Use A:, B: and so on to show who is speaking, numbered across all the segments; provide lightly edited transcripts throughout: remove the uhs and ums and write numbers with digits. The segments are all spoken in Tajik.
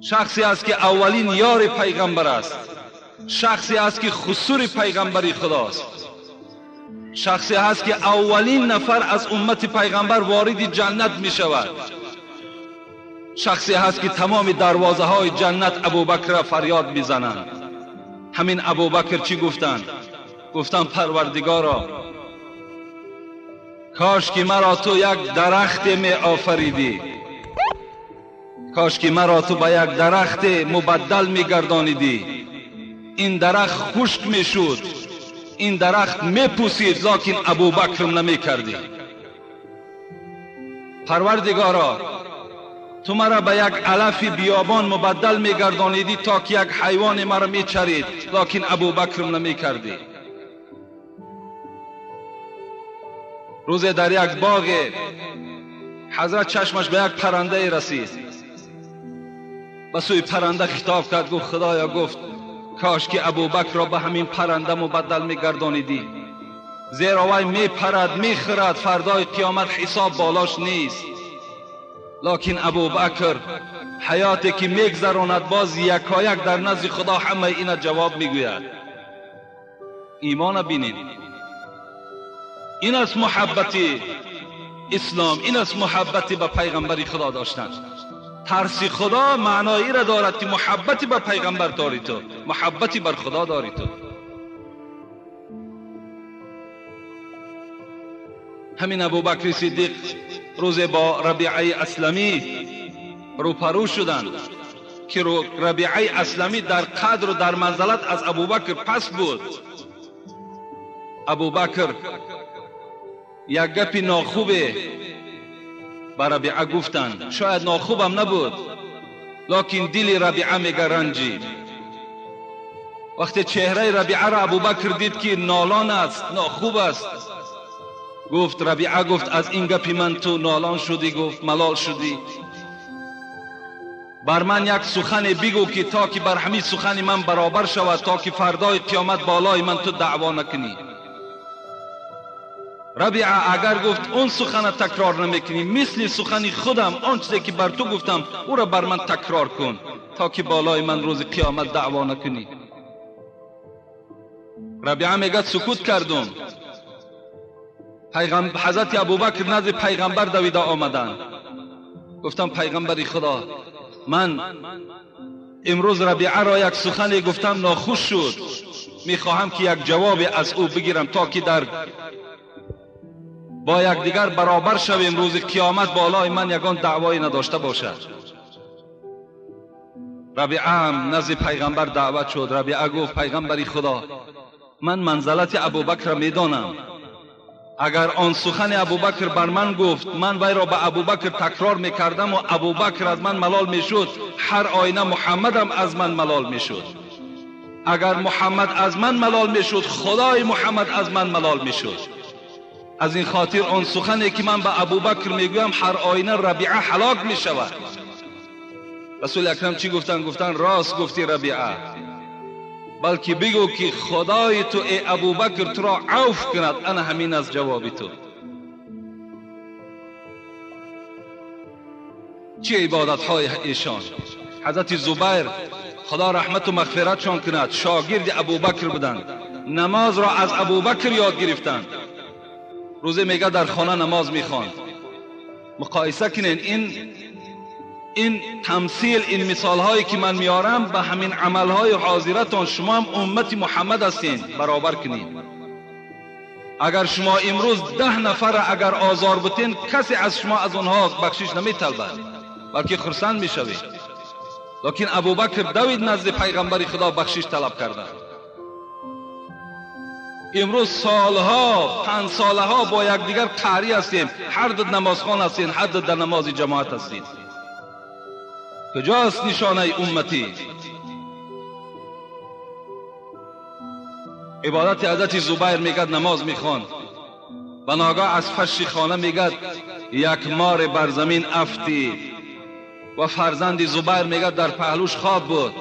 A: Шахсе аст, ки аввалин ёри пайғамбар аст. Шахсе аст, ки хусури пайғамбари Худост. Шахсе аст, ки аввалин нафар аз уммати пайғамбар вориди ҷаннат мешавад. Шахсе аст, ки тамоми дарвозаҳои ҷаннат Абубакрро фарёд мезананд. Ҳамин Абубакр чӣ гуфтанд? Гуфтанд: Парвардигоро, кош ки маро ту як дарахте меофаридӣ, кош ки маро ту ба як дарахте мубаддал мегардонидӣ. Ин дарахт хушк мешуд, ин дарахт мепусид, локин Абубакр намекардӣ. Парвардигоро, ту маро ба як алафи биёбон мубаддал мегардонидӣ, то ки як ҳайвоне маро мечарид, локин Абубакр намекардӣ. Рӯзе дар як боғе ҳазрат чашмаш ба як паррандае расид. Ба сӯи парранда хитоб кард, гуфт: Худоё, гуфт, кош ки Абубакрро ба ҳамин парранда мубаддал мегардонидӣ, зеро вай мепарад, мехӯрад, фардои қиёмат ҳисоб болош нест. Локин Абубакр ҳаёте ки мегзаронад, боз якояк дар назди Худо ҳамаи ина ҷавоб мегӯяд. Имона бинед. Ин аст муҳаббати ислом, ин аст муҳаббати ба пайғамбари Худо доштан. Тарси Худо маъноиро дорад, ки муҳаббати ба пайғамбар дорӣ ту, муҳаббати бар Худо дорӣ ту. Ҳамин Абубакри Сиддиқ рӯзе бо Рабиаи Асламӣ рӯпарӯ шуданд, ки Рабиаи Асламӣ дар қадру дар манзалат аз Абубакр паст буд. Абубакр як гапи нохубе ба Рабиа гуфтанд. Шояд нохубам набуд, локин дили Рабиа мега ранҷид. Вақте чеҳраи Рабиаро Абубакр дид, ки нолон аст, нохуб аст, гуфт: Рабиа, гуфт, аз ин гапи ман ту нолон шудӣ, гуфт, малол шудӣ. Бар ман як сухане бигӯ, ки то ки бар ҳамин сухани ман баробар шавад, то ки фардои қиёмат болои ман ту даъво накунӣ. Рабиа агар, гуфт, он сухана такрор намекунӣ, мисли сухани худам он чизе ки бар ту гуфтам, ӯро бар ман такрор кун, то ки болои ман рӯзи қиёмат даъво накунӣ. Рабиа мегӯяд: сукут кардум. Ҳазрати Абубакр назди пайғамбар давида омаданд. Гуфтам: пайғамбари Худо, ман имрӯз Рабиаро як сухане гуфтам, нохуш шуд. Мехоҳам, ки як ҷавобе аз ӯ бигирам, то ки дар бо якдигар баробар шавем, рӯзи қиёмат болои ман ягон даъвое надошта бошад. Рабиа ҳам назди пайғамбар даъват шуд. Рабиа гуфт: пайғамбари Худо, ман манзалати Абубакрро медонам. Агар он сухани Абубакр бар ман гуфт, ман вайро ба Абубакр такрор мекардаму Абубакр аз ман малол мешуд, ҳар оина Муҳаммадам аз ман малол мешуд. Агар Муҳаммад аз ман малол мешуд, Худои Муҳаммад аз ман малол мешуд. Аз ин хотир он сухане ки ман ба Абубакр мегӯям, ҳар оина Рабиа ҳалок мешавад. Расули Акрам чӣ гуфтанд? Гуфтанд: рост гуфтӣ, Рабиа, балки бигӯ, ки Худои ту, э Абубакр, туро авф кунад. Ана ҳамин аст ҷавоби ту. Чӣ ибодатҳои эшон! Ҳазрати Зубайр, Худо раҳмату мағфиратшон кунад, шогирди Абубакр буданд, намозро аз Абубакр ёд гирифтанд. Рӯзе мега дар хона намоз мехонд. Муқоиса кунед ин тамсил, ин мисолҳое ки ман меорам, ба ҳамин амалҳои ҳозиратон. Шумо ҳам уммати Муҳаммад ҳастед, баробар кунед. Агар шумо имрӯз 10 нафарра агар озор бутен, касе аз шумо аз онҳо бахшиш наметалбад, балки хурсанд мешавед. Локин Абубакр давид назди пайғамбари Худо, бахшиш талаб карданд. Имрӯз солҳо, 5 солаҳо бо якдигар қаҳрӣ ҳастем, ҳар ду намозхон ҳастем, ҳар ду дар намози ҷамоат ҳастем. Куҷост нишонаи умматӣ? Ибодати ҳазрати Зубайр мегӯяд, намоз мехонд, ба ногоҳ аз фаши хона мегӯяд як море бар замин афтид ва фарзанди Зубайр мегӯяд дар паҳлӯш хоб буд,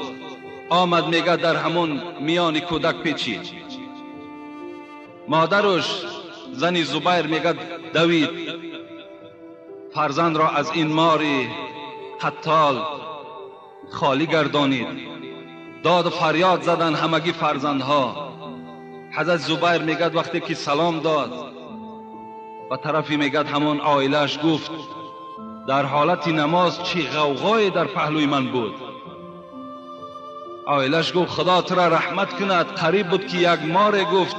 A: омад, мегӯяд, дар ҳамон миёни кӯдак печид. Модаруш, зани Зубайр, мегӯяд, давид. فرزند را از این ماری قتال خالی گردانید. داد و فریاد زدن همگی فرزندها. حضرت زبیر میگد وقتی که سلام داد و طرفی میگد همان عائله‌اش گفت در حالت نماز چی غوغای در پهلوی من بود. عائله‌اش گفت خدا تو را رحمت کند، قریب بود که یک مار گفت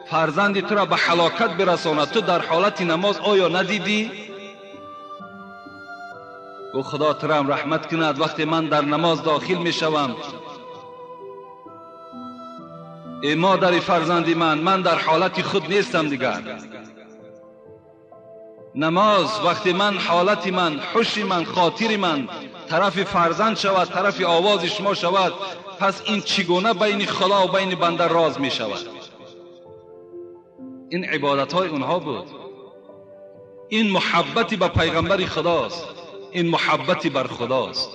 A: فرزندی تو را به هلاکت برساند، تو در حالت نماز آیا ندیدی؟ گفت خدا تو را رحمت کند، وقتی من در نماز داخل میشوم ای مادر فرزندی من در حالت خود نیستم دیگر. نماز وقتی من حالت من، حش من، خاطر من طرف فرزند شود، طرف آواز شما شود، پس این چگونه بین خدا و بین بنده راز می شود؟ این عبادت های اونها بود. این محبتی به پیغمبر خداست، این محبتی بر خداست.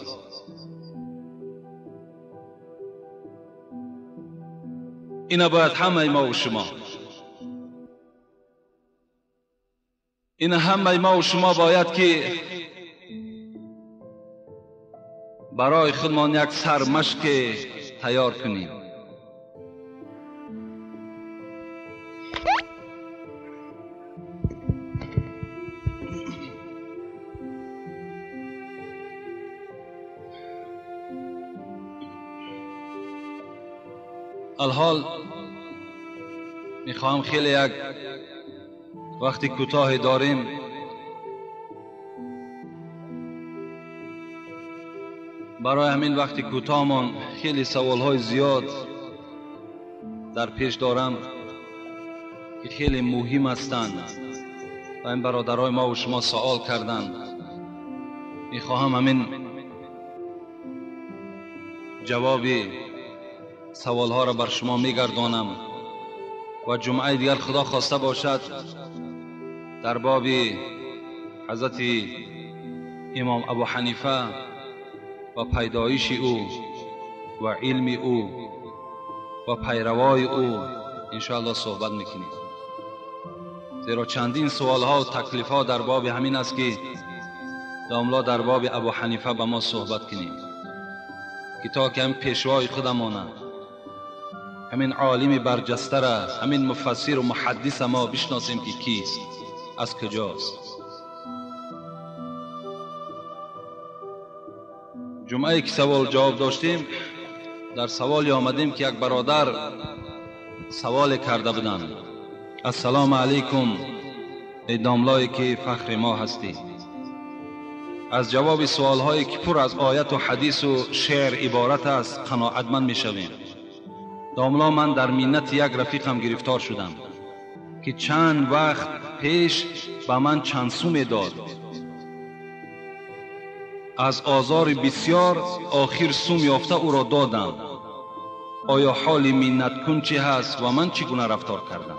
A: اینا باید همه ما و شما، این همه ما و شما باید که برای خودمان یک سرمشق تیار کنیم. الحال میخواهم خیلی یک وقتی کوتاه داریم برای همین وقتی کوتاهمان خیلی سوالهای زیاد در پیش دارم که خیلی مهم هستند و این برادرهای ما و شما سوال کردند. میخواهم همین جوابی سوالها را بر شما میگردانم و جمعه دیگر خدا خواسته باشد در باب حضرت امام ابو حنیفه و پیدایش او و علم او و پیروای او انشاءالله صحبت میکنیم. زیرا چندین سوالها و تکلیفها در باب همین است که داملا در باب ابو حنیفه به ما صحبت کنیم که تا که هم پیشوای خودمانند، همین عالم برجسته را، همین مفسر و محدث ما بشناسیم که کیست، از کجاست. جمعه که سوال جواب داشتیم در سوالی آمدیم که یک برادر سوال کرده بودند: السلام علیکم ای داملایی که فخر ما هستی، از جواب سوالهایی که پر از آیت و حدیث و شعر عبارت است قناعتمند میشویم. داملا من در منت یک رفیقم گرفتار شدم که چند وقت پیش به من چند سومی داد. از آزار بسیار آخر سوم یافته او را دادم. آیا حال منت کن چه هست و من چگونه رفتار کردم؟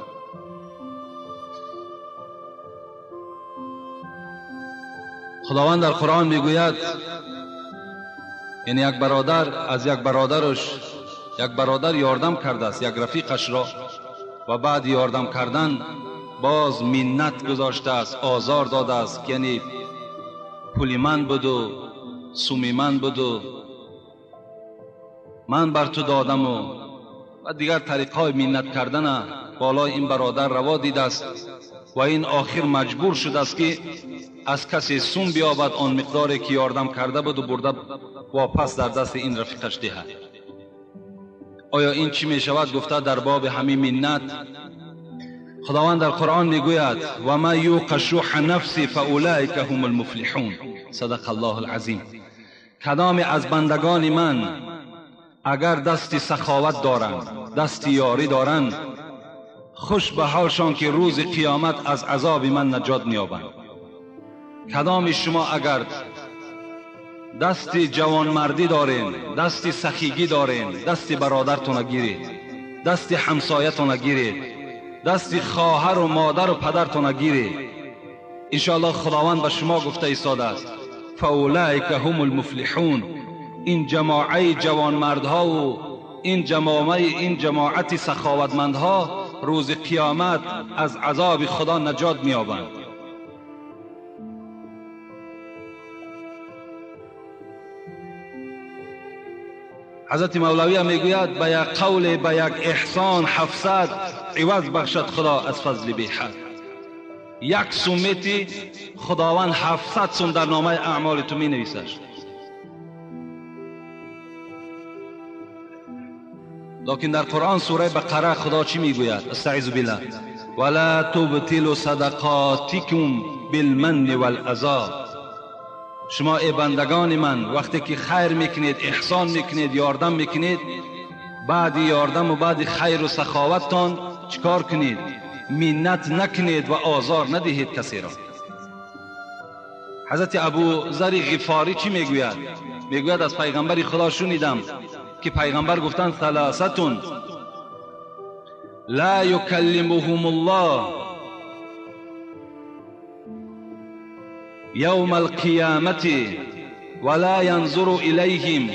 A: خداوند در قرآن میگوید، یعنی یک برادر از یک برادرش، یک برادر یاردم کرده است یک رفیقش را و بعد یاردم کردن باز منت گذاشته است، آزار داده است، یعنی پولی من بود و سومی من بود و من بر تو دادم و دیگر طریقهای منت کردن بالای این برادر روا دیده است و این آخر مجبور شده است که از کسی سوم بیابد آن مقداری که یاردم کرده بود و برده واپس در دست این رفیقش دهد. آیا این چی می شود؟ گفته در باب همین منت خداوند در قرآن میگوید و ما یوق شح نفسی فاولئک هم المفلحون، صدق الله العظیم. کدام از بندگان من اگر دست سخاوت دارند، دست یاری دارند، خوش به حالشان که روز قیامت از عذاب من نجات می‌یابند. کدام شما اگر دست جوانمردی دارین، دست سخیگی دارین، دست برادرتون گیرید، دست همسایتون گیرید، دست خواهر و مادر و پدرتون گیرید، انشاءالله خداوند به شما گفته ایستاده است فاولئک هم المفلحون. این جماعه جوانمردها و این جماعت سخاوتمندها روز قیامت از عذاب خدا نجات می‌یابند. حضرت مولوی هم میگوید به یک قول به یک احسان 700 عوض بخشد خدا از فضل بی حد. یک سومتی خداوند 700 سوم در نامه اعمال تو می نویسش. لکن در قرآن سوره بقره خدا چی میگوید؟ استعیذ بالله ولا تبطلوا صدقاتکم بالمن والعذاب. شما ای بندگان من وقتی که خیر میکنید، احسان میکنید، یاردم میکنید، بعد یاردم و بعد خیر و سخاوتتان چیکار کنید؟ منت نکنید و آزار ندهید کسی را. حضرت ابو ذر غفاری چی میگوید؟ میگوید از پیغمبر خدا شنیدم که پیغمبر گفتند ثلاثه لا یکلمهم الله یوم القیامة ولا ینظر الیهم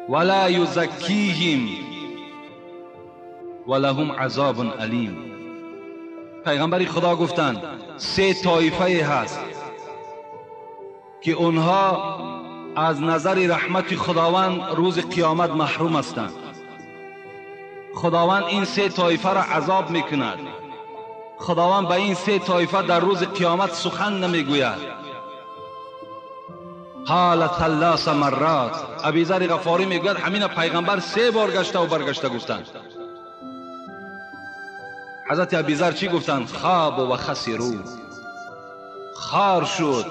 A: ولا یزکیهم ولهم عذاب الیم. پیغمبر خدا گفتند سه طایفه هست که اونها از نظر رحمت خداوند روز قیامت محروم هستند. خداوند این سه طایفه را عذاب میکند. خداوند به این سه طایفه در روز قیامت سخن نمیگوید. قال ثلاث مرات. ابی ذر غفاری میگوید همین پیغمبر 3 بار گشته و برگشته گفتند. حضرت ابی ذر چی گفتند؟ خواب و خسرو، خار شد،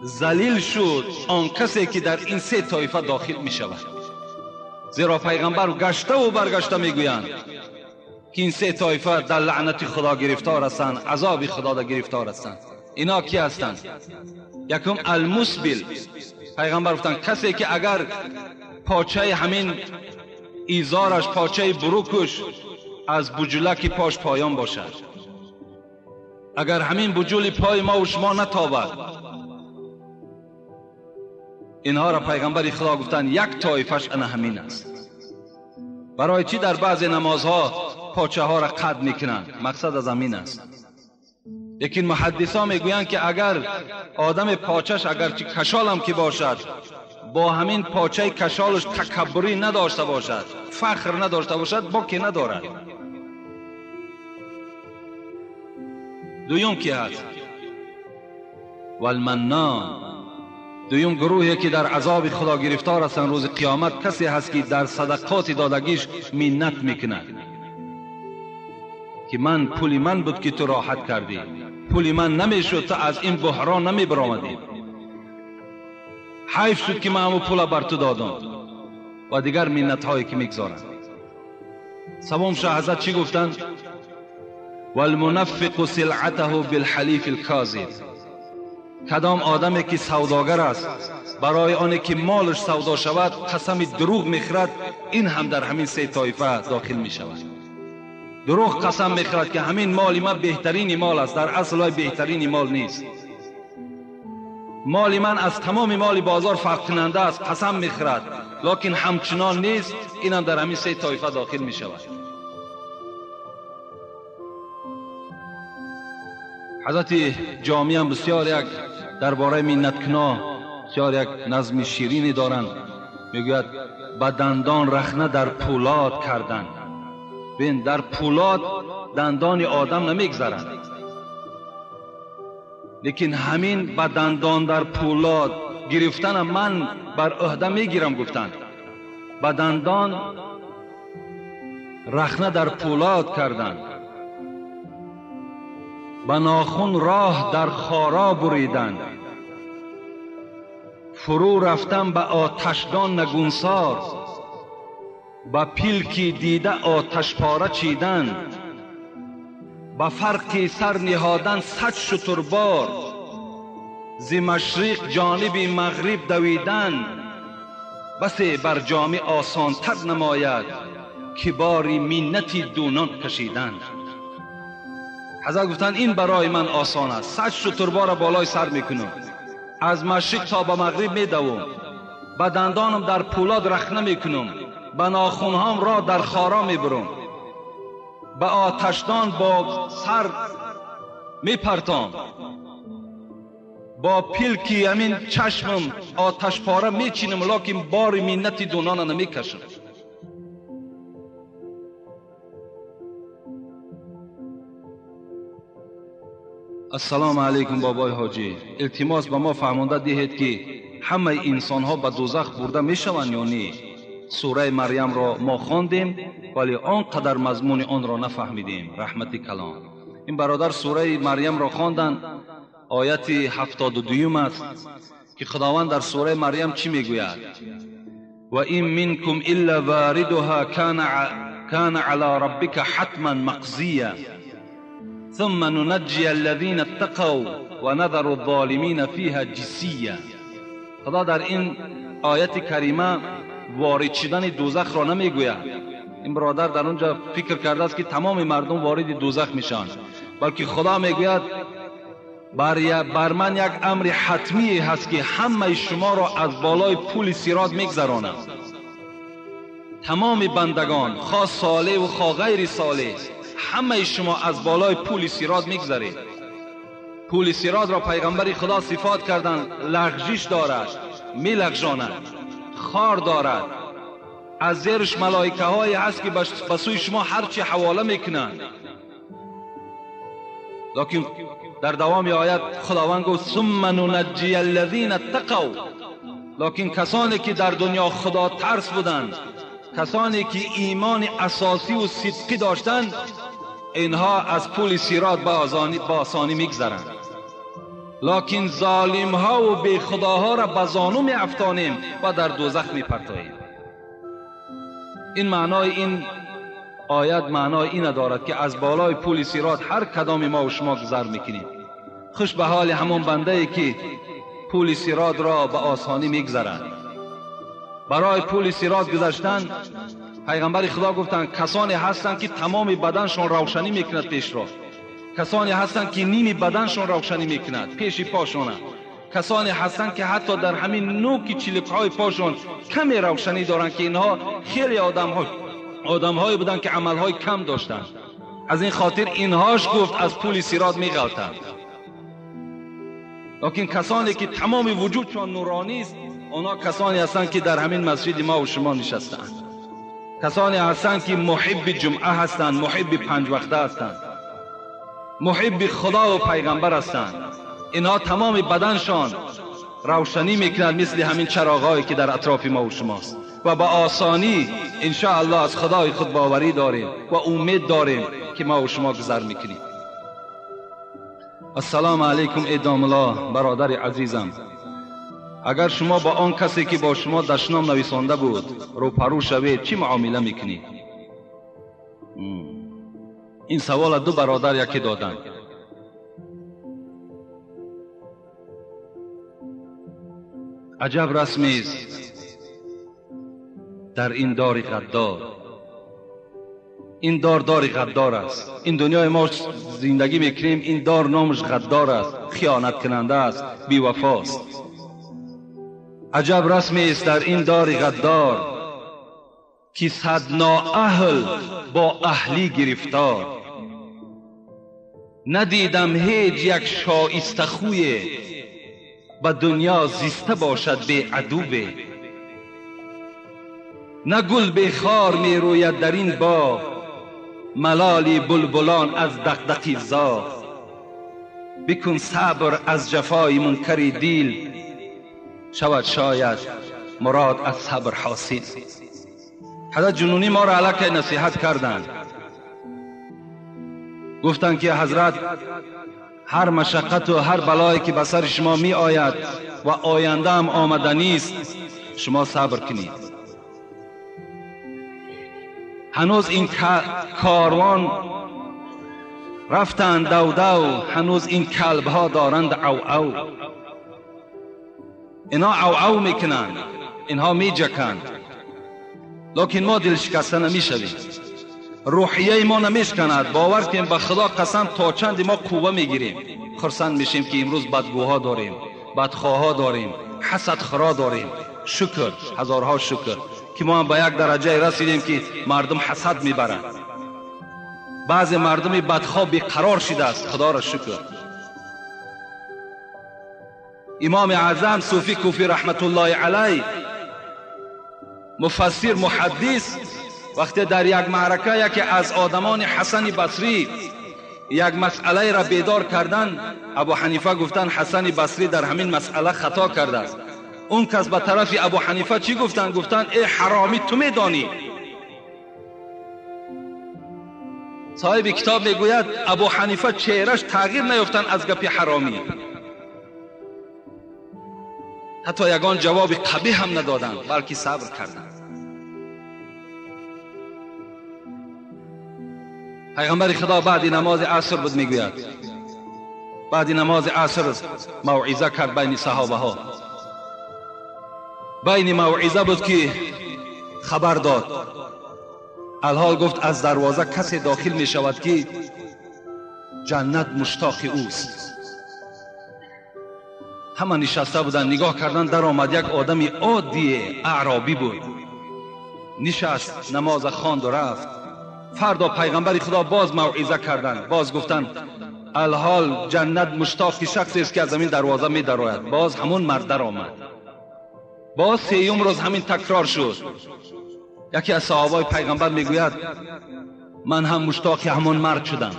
A: ذلیل شد آن کسی که در این سه طایفه داخل می شود. زیرا پیغمبر گشته و برگشته میگویند که این سه طایفه در لعنت خدا گرفتار هستند، عذاب خدا در گرفتار هستند. اینا کی هستند؟ یکم المسبل. پیغمبر گفتند کسی که اگر پاچه همین ایزارش، پاچه بروکش از بجلک پاش پایان باشد، اگر همین بجول پای ما و شما نتابد، اینها را پیغمبر خدا گفتند یک طایفش انا همین است. برای چی در بعض نمازها پاچه ها را قد میکنند؟ مقصد از همین است. لیکن محدثا میگویند که اگر آدم پاچش اگرچه کشال هم که باشد، با همین پاچه کشالش تکبری نداشته باشد، فخر نداشته باشد، باکی ندارد. دویم کی هست؟ والمنان. دویم گروهی که در عذاب خدا گرفتار هستند روز قیامت کسی هست که در صدقات دادگیش منت میکند که من پول من بود که تو راحت کردی، پول من نمیشد تو از این بحران نمی برآمدی، حیف شد که من همون پول بر تو دادم، و دیگر منت هایی که میگذارند. سوم شه حضرت چی گفتند؟ والمنفق سلعته بالحلیف الکاذب. کدام آدمی که سوداگر است برای آنی که مالش سودا شود قسم دروغ میخورد، این هم در همین سه طایفه داخل می شود. دروغ قسم میخورد که همین مال من بهترین مال است، در اصل بهترین مال نیست، مال من از تمام مال بازار فرق کننده است، قسم میخورد لکن همچنان نیست، این هم در همین سه طایفه داخل می شود. حضرت جامی هم بسیار یک درباره منتکنا بسیار یک نظم شیرینی دارند. میگوید به دندان رخنه در پولاد کردن. ببین در پولاد دندان آدم نمیگذرد، لیکن همین به دندان در پولاد گرفتن من بر عهده میگیرم گفتند. به دندان رخنه در پولاد کردن، به ناخن راه در خارا بریدند، فرو رفتن به آتشدان نگونسار، به پیلکی دیده آتش پاره چیدن، به فرقی سر نهادن 100 شتربار، ز مشرق جانب مغرب دویدن، بسی بر جامه آسانتر نماید که باری منتی دونان کشیدن. حضرت گفتند این برای من آسان است، 100 شتربار بالای سر میکنم، از مشرق تا به مغرب میدوم، به دندانم در پولاد رخنه میکنم، به ناخنهام را در خارا میبرم، به آتشدان با سر میپرتام، Бо пилки ҳамин чашмам оташпора мечинам, лекин бори миннати дунона намекашам. Ассалому алайкум бобои ҳоҷӣ. Илтимос ба мо фаҳмонда диҳед, ки ҳамаи инсонҳо ба дӯзах бурда мешаванд ё не? Сураи Марьямро мо хондем, вале он қадар мазмуни онро нафаҳмидем. Раҳмати калон. Ин бародар сураи Марьямро хонданд, ояти 72 аст, ки Худованд дар сураи Марьям чӣ мегӯяд? Ва ин минкум илла варидуҳа кана ала раббика ҳатман мақзия ثم ننجي الذين اتقوا ونذر الظالمين فيها جثيا. خدا در این آیت کریمه وارد شدن دوزخ را نمیگوید. این برادر در اونجا فکر کرده است که تمام مردم وارد دوزخ میشن، بلکه خدا میگوید بر من یک امر حتمی هست که همه شما را از بالای پول صراط میگذرانم. تمام بندگان، خواه صالح و خواه غیر صالح، همه شما از بالای پول صراط میگذرید. پول صراط را پیغمبر خدا صفات کردند، لغزش دارد، میلغزاند، خار دارد، از زیرش ملائکه های هست که به سوی شما هرچی حواله میکنند. لکن در دوام آیت خداوند گفت ثم ننجی الذین اتقوا. لکن کسانی که در دنیا خدا ترس بودند، کسانی که ایمان اساسی و صدقی داشتند، اینها از پول صراط با آسانی میگذرند. لکن ظالم ها و بی خداها را به زانو می افتانیم و در دوزخ می پرتاییم. این معنای این آیت معنای این دارد که از بالای پول صراط هر کدام ما و شما گذر میکنیم. خوش به حال همون بنده ای که پول صراط را به آسانی میگذرند. برای پول صراط گذشتن پیغمبر خدا گفتند کسانی هستند که تمام بدنشان روشنی میکند پیش را، کسانی هستند که نیم بدنشان روشنی میکند پیش پاشان، کسانی هستند که حتی در همین نوک چلیپهای پاشان کمی روشنی دارند، که اینها خیلی آدمهایی بودند که عملهای کم داشتند. از این خاطر اینهاش گفت از پول صراط میغلطند. لکن کسانی که تمام وجودشان نورانی است، آنها کسانی هستند که در همین مسجد ما و شما نشستند، کسانی هستند که محب جمعه هستند، محب پنج وقته هستند، محب خدا و پیغمبر هستند. اینها تمام بدنشان روشنی میکنند، مثل همین چراغهایی که در اطراف ما و شماست، و با آسانی انشاءالله از خدای خود باوری داریم و امید داریم که ما و شما گذر میکنیم. السلام علیکم ای داملا، برادر عزیزم، اگر شما با آن کسی که با شما دشنام نویسانده بود روپرو شوید چی معامله میکنید؟ این سوال دو برادر یکی دادند. عجب رسمی است در این دار غدار. این دار دار غدار است. این دنیای ما زندگی میکنیم، این دار نامش غدار است، خیانت کننده است، بی‌وفاست. عجب رسمی است در این دار غدار، که صد نااهل با اهلی گرفتار. ندیدم هیچ یک شایسته خویه، به دنیا زیسته باشد بی عدوه. نه گل بی خار می روید در این باغ، ملالی بلبلان از دقدقی زاغ. بکن صبر از جفای منکر دیل، شود شاید مراد از صبر حاصل. حضرت جنونی ما را علیه نصیحت کردند، گفتند که حضرت هر مشقت و هر بلایی که به سر شما می آید و آینده هم آمدنی است، شما صبر کنید. هنوز این کاروان رفتند دو دو، هنوز این کلب ها دارند او او. اینها او او میکنند، اینها میجکند، لکن ما دل شکسته نمیشویم، روحیه ما نمیشکند. باور کنیم به خدا قسم تا چند ما قوه میگیریم، خرسند میشیم که امروز بدگوها داریم، بدخواها داریم، حسدخورا داریم. شکر، هزارها شکر که ما هم به یک درجه رسیدیم که مردم حسد میبرند. بعضی مردم بدخواه بیقرار شده است، خدا را شکر. Имом Аъзам Суфи Куфи раҳматуллоҳи алайҳ, муфассир, муҳаддис, вақте дар як маърака яке аз одамони Ҳасани Басрӣ як масъалаеро бедор кардан, Абу Ҳанифа гуфтанд Ҳасани Басрӣ дар ҳамин масъала хато кардааст. Он кас ба тарафи Абу Ҳанифа чӣ гуфтанд? Гуфтанд э ҳаромӣ, ту медонӣ. Соҳиби китоб мегӯяд Абу Ҳанифа чеҳраш тағйир наёфтанд аз гапи ҳаромӣ, ҳатто ягон ҷавоби қабиҳ ҳам надоданд, балки сабр карданд. Пайғамбари Худо баъди намози аср буд, мегӯяд баъди намози аср мавъиза кард байни саҳобаҳо. Байни мавъиза буд ки хабар дод. Алҳол гуфт аз дарвоза касе дохил мешавад ки ҷаннат муштоқи ӯст. Ҳама нишаста буданд, нигоҳ кардан, даромад як одами оддие, аъробӣ буд. Нишаст, намоза хонду рафт. Фардо пайғамбари Худо боз мавъиза карданд, боз гуфтанд алҳол ҷаннат муштоқи шахсест ки аз ҳамин дарвоза медарояд. Боз ҳамун мард даромад. Боз сеюм рӯз ҳамин такрор шуд. Яке аз саҳобаи пайғамбар мегӯяд ман ҳам муштоқи ҳамон мард шудам.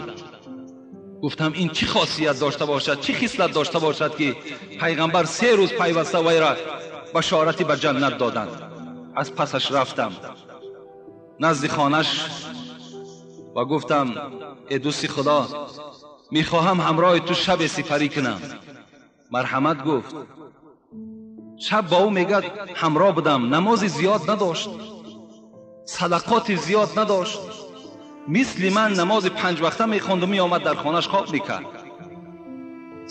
A: Гуфтам ин чӣ хосият дошта бошад, чӣ хислат дошта бошад ки пайғамбар се рӯз пайваста вайра башорати ба ҷаннат доданд. Аз пасаш рафтам назди хонаш ва гуфтам э дӯсти Худо, мехоҳам ҳамроҳи ту шабе сипарӣ кунам. Марҳамат гуфт. Шаб бо ӯ мегӯяд ҳамроҳ будам, намози зиёд надошт, садақоти зиёд надошт, мисли ман намози панҷ вақта мехонду меомад дар хонаш хоб мекард.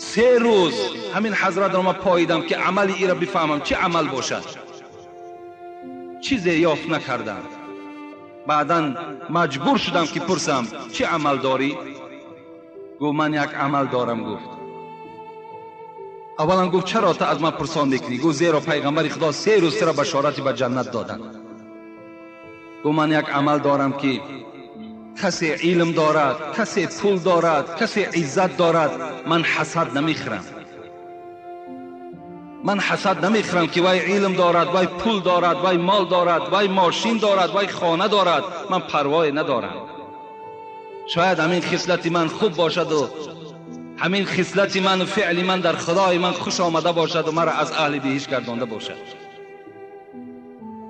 A: Се рӯз ҳамин ҳазратро ман поидам ки амали иро бифаҳмам чӣ амал бошад. Чизе ёфт накардам. Баъдан маҷбур шудам ки пурсам чӣ амал дорӣ? Гуфт ман як амал дорам. Гуфт аввалан гуфт чаро ту аз ман пурсон мекунӣ? Гуфт зеро пайғамбари Худо се рӯз туро башорати ба ҷаннат доданд. Гуфт ман як амал дорам ки касе илм дорад, касе пул дорад, касе иззат дорад, ман ҳасад намехӯрам. Ман ҳасад намехӯрам ки вай илм дорад, вай пул дорад, вай мол дорад, вай мошин дорад, вай хона дорад, ман парвое надорам. Шояд ҳамин хислати ман хуб бошаду ҳамин хислати ману феъли ман дар Худои ман хуш омада бошаду маро аз аҳли биҳишт гардонда бошад.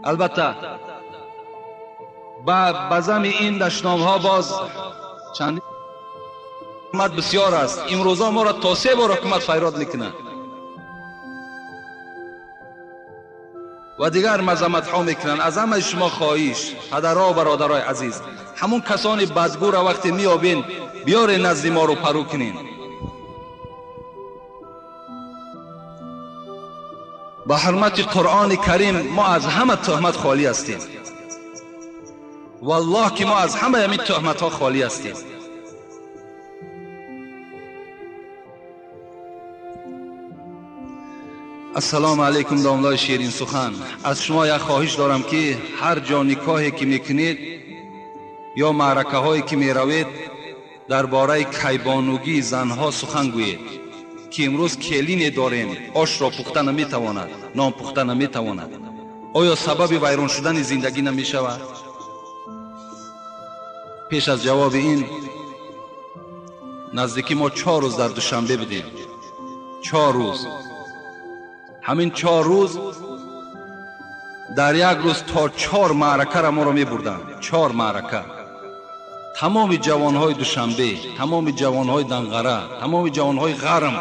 A: Албатта ба зами ин дашномҳо боз чанд ҳукумат бисёр аст. Имрӯза моро то се бор ҳукумат файрод мекунад ва дигар мазаматҳо мекунанд. Аз ҳамаи шумо хоҳиш, падарҳо ва бародарои азиз, ҳамун касони бадгӯра вақте меёбен биёре назди моро парӯ кунен. Ба ҳурмати Қуръони Карим мо аз ҳама туҳмат холӣ ҳастем. Валлоҳ ки мо аз ҳамаи ҳамин туҳматҳо холӣ ҳастем. Ассалому алайкум домлои ширин сухан. Аз шумо як хоҳиш дорам ки ҳар ҷо никоҳе ки мекунед ё маъракаҳое ки меравед дар бораи кайбонугии занҳо сухан гӯед ки имрӯз келине дорем, ошро пухта наметавонад, нон пухта наметавонад. Оё сабаби вайрон шудани зиндагӣ намешавад? Пеш аз ҷавоби ин наздики мо 4 рӯз дар Душанбе будем. 4 рӯз. Ҳамин 4 рӯз дар як рӯз то 4 маъракаро моро мебурданд. 4 маърака. Тамоми ҷавонҳои Душанбе, тамоми ҷавонҳои Данғара, тамоми ҷавонҳои Ғарм.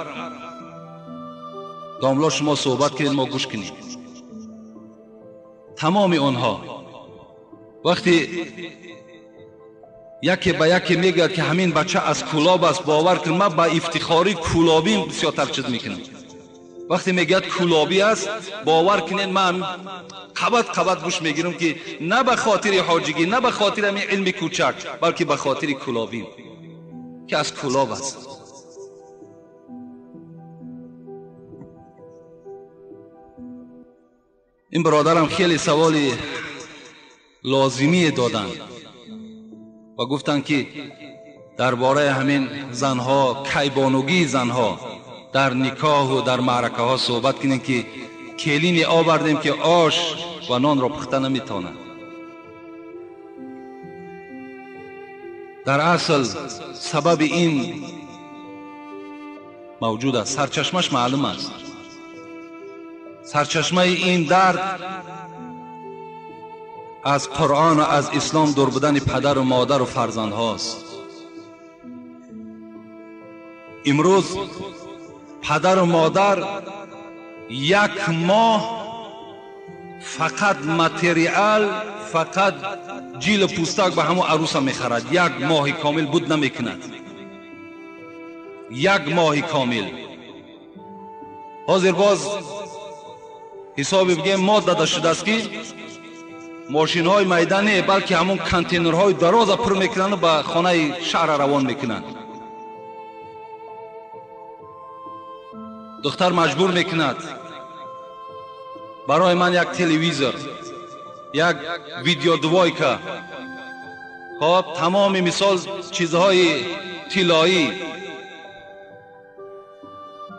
A: Домло шумо суҳбат кунед, мо гӯш кунем. Тамоми онҳо вақте яке ба яке мегӯяд ки ҳамин бача аз Кӯлоб аст, бовар кун ман ба ифтихори кӯлобим бисёртар чиз мекунам. Вақте мегӯяд кӯлобӣ аст, бовар кунед ман қабат қабат гӯш мегирам ки на ба хотири ҳоҷигӣ, на ба хотири ҳамин илми кӯчак, балки ба хотири кӯлобим ки аз Кӯлоб аст. Ин бародарам хеле саволи лозимие доданд ва гуфтанд ки дар бораи ҳамин занҳо, кайбонугии занҳо. дар никоҳу дар маъракаҳо суҳбат кунем ки келине овардем ки ош ва нонро пухта наметавонад. Дар асл сабаби ин мавҷуд аст, сарчашмаш маълум аст. Сарчашмаи ин дард аз Қуръон ва аз ислом дур будани падару модару фарзандҳост. Имрӯз падару модар як моҳ фақат материал, фақат ҷилу пӯстак ба ҳамон арӯса мехарад. Як моҳи комил буд намекунад. Як моҳи комил. Ҳозир боз ҳисоби бигем мод дада шудааст ки мошинҳои майда не, балки ҳамон контейнерҳои дароза пур мекунанду ба хонаи шаҳра равон мекунанд. Духтар маҷбур мекунад барои ман як телевизор, як видеодвойка, хоб тамоми мисол чизҳои тиллоӣ,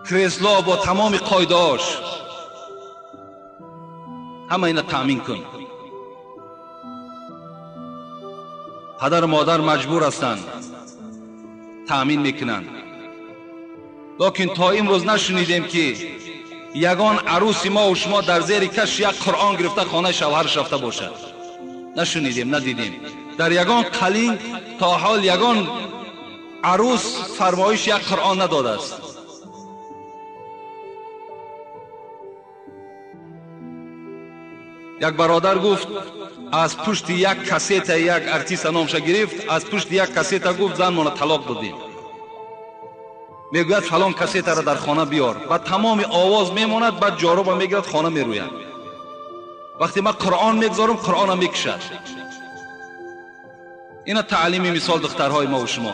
A: кресло бо тамоми қоидаҳош, ҳама ина таъмин кун. Падару модар маҷбур ҳастанд, таъмин мекунанд. Лекин то имрӯз нашунидем ки ягон арӯси мо ва шумо дар зери каш як Қуръон гирифта хонаи шавҳараш рафта бошад. Нашунидем, надидем. Дар ягон қалин то ҳол ягон арӯс фармоиш як Қуръон надодааст. Як бародар гуфт аз пушти як кассета як артиста номша гирифт, аз пушти як кассета гуфт занмона талоқ додем. Мегӯяд фалон кассетаро дар хона биёр. Ба тамоми овоз мемонад, баъд ҷоруба мегирад, хона мерӯяд. Вақте ман Қуръон мегузорам, Қуръонам мекушад. Ина таълими мисол духтарҳои мо ва шумо,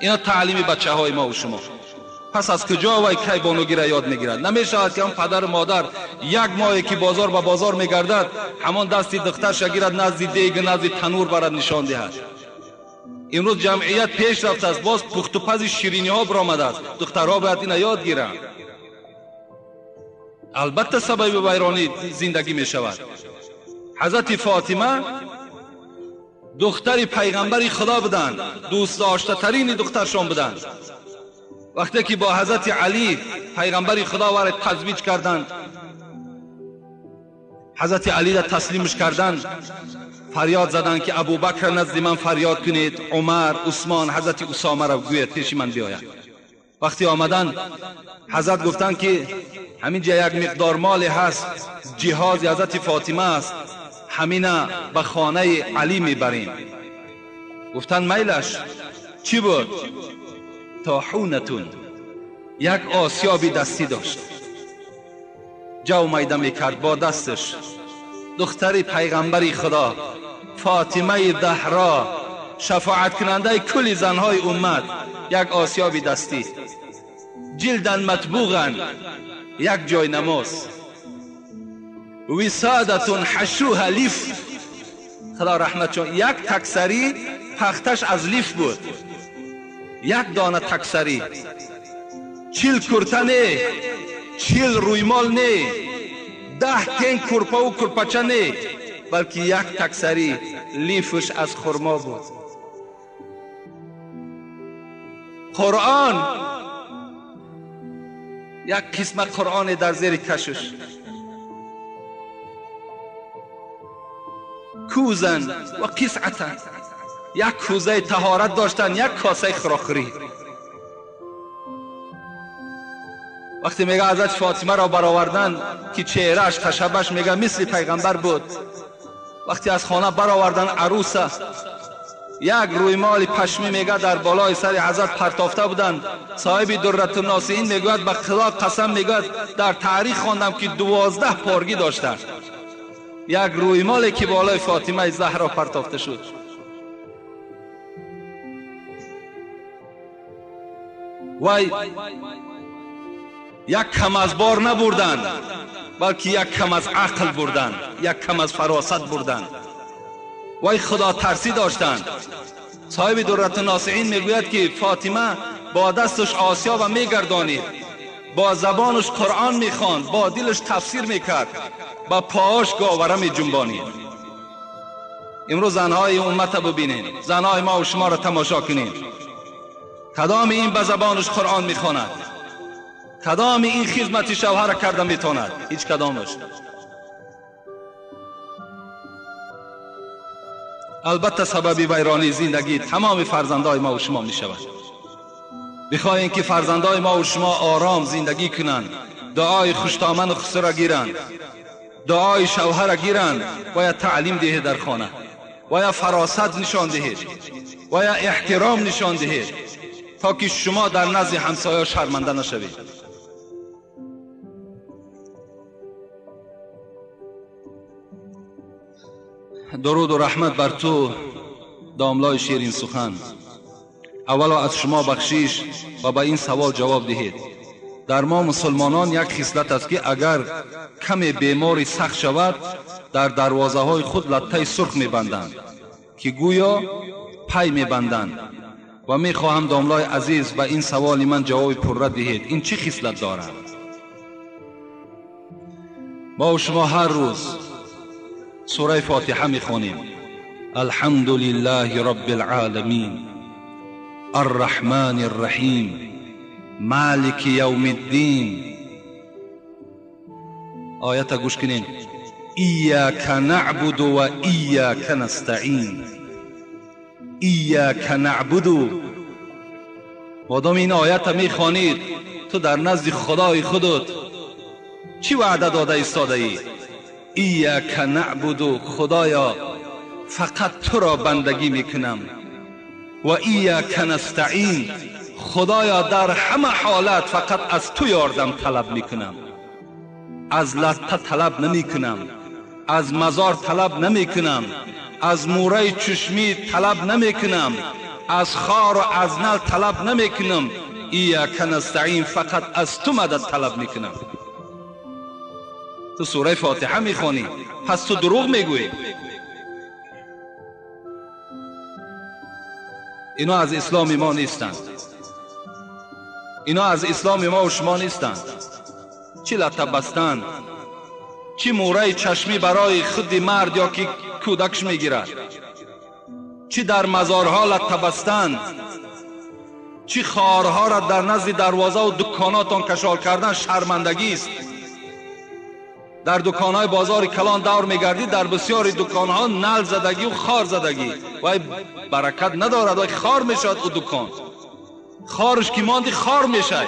A: ина таълими бачаҳои мо ва шумо. Пас аз куҷо вай кай бонугира ёд мегирад? Намешавад ки ҳам падару модар як моҳе ки бозор ба бозор мегардад, ҳамон дасти духтарша гирад, назди дег, назди танур барад, нишон диҳад. Имрӯз ҷамъият пеш рафтааст, боз пухтупази шириниҳо баромадааст. Духтарҳо бояд ина ёд гиранд. Албатта сабаби вайронӣ зиндагӣ мешавад. Ҳазрати Фотима духтари пайғамбари Худо буданд, дӯстдоштатарини духтаршон буданд. Вақте ки бо ҳазрати Алӣ пайғамбари Худо вара тазвиҷ карданд, ҳазрати Алиро таслимш карданд, фарёд заданд ки Абубакр назди ман фарёд кунед, Умар, Усмон, ҳазрати Усомаро гӯяд пеши ман биёяд. Вақте омаданд, ҳазрат гуфтанд ки ҳамин ҷа як миқдор моле ҳаст, ҷиҳози ҳазрати Фотима аст, ҳамина ба хонаи Алӣ мебарем. Гуфтанд майлаш. Чӣ буд? Тоҳунатун, як осиёби дастӣ дошт, ҷав майда мекард бо дасташ. Духтари пайғамбари Худо Фотимаи Заҳро, шафоаткунандаи кулли занҳои уммат, як осиёби дастӣ, ҷилдан матбуған, як ҷой намоз, висодатун ҳашуҳа лиф, Худо раҳмат чун як таксарӣ пахташ аз лиф буд, як дона таксарӣ, 40 курта не, 40 рӯймол не, 10 тен курпаву курпача не, балки як таксарӣ лифш аз хурмо буд. Қуръон, як қисма Қуръоне дар зери кашш, кӯзан ва қисъатан, як кӯзаи таҳорат доштанд, як косаи хӯрокхӯрӣ. Вақте мега ҳазрати Фотимаро баровардан ки чеҳрааш хашабаш мега мисли пайғамбар буд, вақте аз хона баровардан арӯса, як рӯймоли пашмӣ мега дар болои сари ҳазрат партофта буданд. Соҳиби Дурратунносиин мегӯяд ба Худо қасам, мегӯяд дар таърих хондам ки 12 поргӣ доштанд. Як рӯймоле ки болои Фотимаи Заҳро партофта шуд. Вай як кам аз бор набурданд, балки як кам аз ақл бурданд, як кам аз фаросат бурданд. Вай худотарсӣ доштанд. Соҳиби Дурратунносиин мегӯяд ки Фотима бо дасташ осиёба мегардонид, با زبانش قرآن میخواند، با دلش تفسیر میکرد، با پاهاش گاوره میجنبانید. امروز زنهای امت ببینید، زنهای ما و شما را تماشا کنید. کدام این به زبانش قرآن میخواند؟ کدام این خدمت شوهر کرده میتواند؟ هیچ کدامش. البته سبب ویرانی زندگی تمام فرزندای ما و شما میشود. بخواهیم که فرزندای ما و شما آرام زندگی کنند، دعای خوشتامن خسر را گیرند، دعای شوهر را گیرند، باید تعلیم دهید در خانه، باید فراست نشان دهید، باید احترام نشان دهید تا که شما در نزد همسایه شرمنده نشوید. درود و رحمت بر تو داملای شیرین سخن. اولا از شما بخشیش و به این سوال جواب دهید. در ما مسلمانان یک خصلت است که اگر کمی بیماری سخت شود در دروازه های خود لطه سرخ میبندند که گویا پی میبندند. و میخواهم داملای عزیز به این سوال من جواب پرره دهید. این چه خصلت دارد؟ ما و شما هر روز سوره فاتحه میخوانیم. الحمد لله رب العالمین، الرحمن الرحیم، مالک یوم الدین. آیت گوش کنین. ایاک نعبد و ایاک نستعین. ایاک نعبد. مادام این آیت میخوانید تو در نزد خدای خودت چی وعده داده ایستاده ای؟ ایاک نعبد، خدایا فقط تو را بندگی میکنم. و ایاک نستعین، خدایا در همه حالت فقط از تو یاردم طلب میکنم. از لطه طلب نمیکنم، از مزار طلب نمیکنم، از موره چشمی طلب نمیکنم، از خار و از نل طلب نمیکنم. ایاک نستعین، فقط از تو مدد طلب میکنم. تو سوره فاتحه میخوانی، پس تو دروغ میگویی. اینا از اسلام ما نیستند. اینا از اسلام ما و شما نیستند. چی لطه بستن، چی موره چشمی برای خود مرد یا که کودکش میگیرد، چی در مزارها لطه بستن، چی خارها را در نزد دروازه و دکاناتان کشال کردن شرمندگی است. در دکانهای بازار کلان دور میگردی، در بسیاری دکانها نل زدگی و خار زدگی، وای برکت ندارد، وای خار میشد او دکان، خارش که ماندی خار میشه.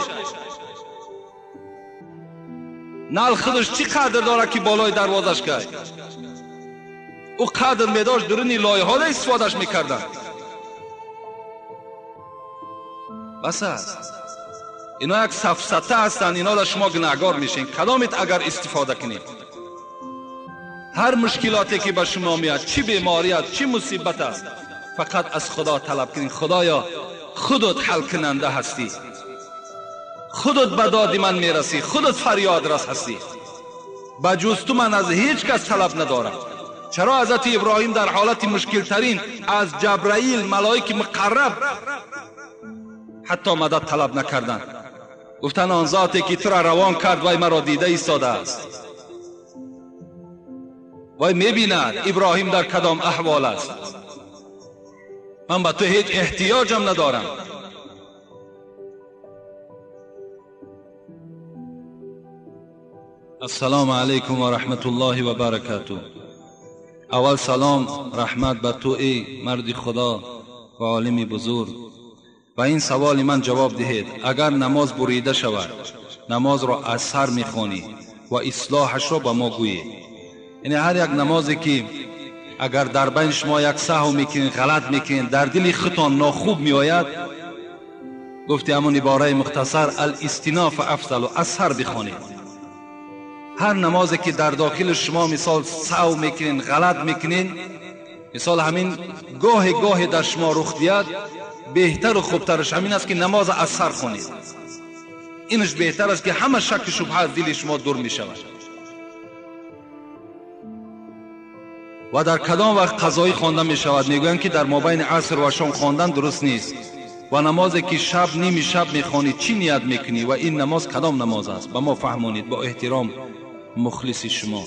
A: نل خودش چی قدر داره که بالای دروازش کرد؟ او قدر میداشت درونی لایه ها استفادهش میکردن. بس است. اینا یک سفسطه هستند، اینا در شما گناهگار میشین کدامت اگر استفاده کنید. هر مشکلاتی که به شما میاد، چی بیماری است، چی مصیبت است، فقط از خدا طلب کنید. خدایا خودت حل کننده هستی، خودت به داد من میرسی، خودت فریاد رس هستی، بجز تو من از هیچ کس طلب ندارم. چرا حضرت ابراهیم در حالت مشکل ترین از جبرائیل ملائک مقرب حتی مدد طلب نکردند؟ گفتن آن ذاتی که تو را روان کرد وای مرا دیده ایستاده است، وای میبیند ابراهیم در کدام احوال است، من به تو هیچ احتیاجم ندارم. السلام علیکم و رحمت الله و برکاته. اول سلام رحمت به تو ای مرد خدا و عالم بزرگ. و این سوال من جواب دهید. اگر نماز بریده شود نماز را از سر میخوانی و اصلاحش را به ما گویید. یعنی هر یک نمازی که اگر در بین شما یک سهو میکنید، غلط میکنید، در دل خودتان ناخوب میآید، گفتی همون عباره مختصر الاستناف افضل، و از سر بخوانید. هر نمازی که در داخل شما مثال سهو میکنین، غلط میکنین، مثال همین گاه گاه در شما رخ دیاد، بهتر و خوبترش همین است که نماز از سر خونید. اینش بهتر است که همه شک شبهه از دل شما دور می شود. و در کدام وقت قضایی خوانده می شود؟ میگویند که در مابین عصر و شام خواندن درست نیست. و نمازی که شب نیمی شب میخوانی چی نیت میکنی و این نماز کدام نماز است؟ به ما فهمانید با احترام، مخلص شما.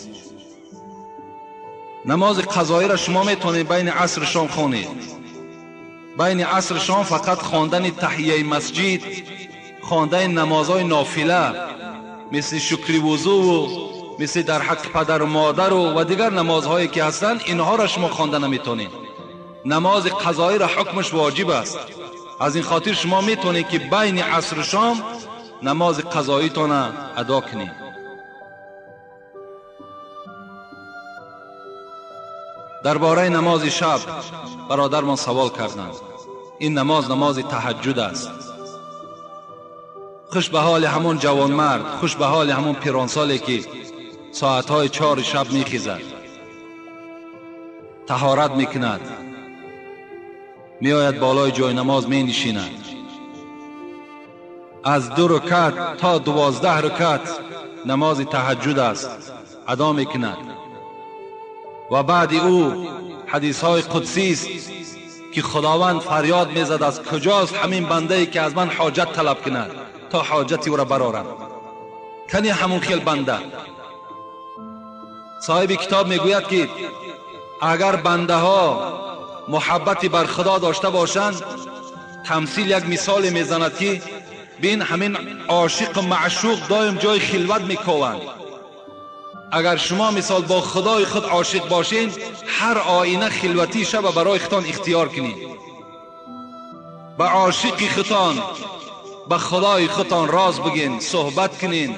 A: نماز قضایی را شما میتونید بین عصر شام خوانید. بین عصر شام فقط خواندن تحیه مسجد، خواندن نمازهای نافله مثل شکر وضو و مثل در حق پدر و مادر و دیگر نمازهایی که هستند، اینها را شما خوانده نمیتونید. نماز قضایی را حکمش واجب است. از این خاطر شما میتونید که بین عصر و شام نماز قضاییتان ادا کنید. درباره نماز شب برادرمان سوال کردند. این نماز نماز تهجد است. خوش به حال همون جوانمرد، خوش به حال همون پیرانسالی که ساعتهای 4 شب میخیزد، طهارت میکند، میآید بالای جای نماز می نشیند، از 2 رکعت تا 12 رکعت نماز تهجد است ادا میکند. و بعد او حدیث های قدسی است که خداوند فریاد میزد از کجاست همین بنده ای که از من حاجت طلب کند تا حاجتی او را برآرم. کنی همون خیل بنده. صاحب کتاب میگوید که اگر بنده ها محبتی بر خدا داشته باشند، تمثیل یک مثال میزند که بین همین عاشق و معشوق دایم جای خلوت میکوند. اگر شما مثال با خدای خود عاشق باشین، هر آینه خلوتی شب برای خودتان اختیار کنید. به عاشق خودتان، به خدای خودتان راز بگین، صحبت کنین،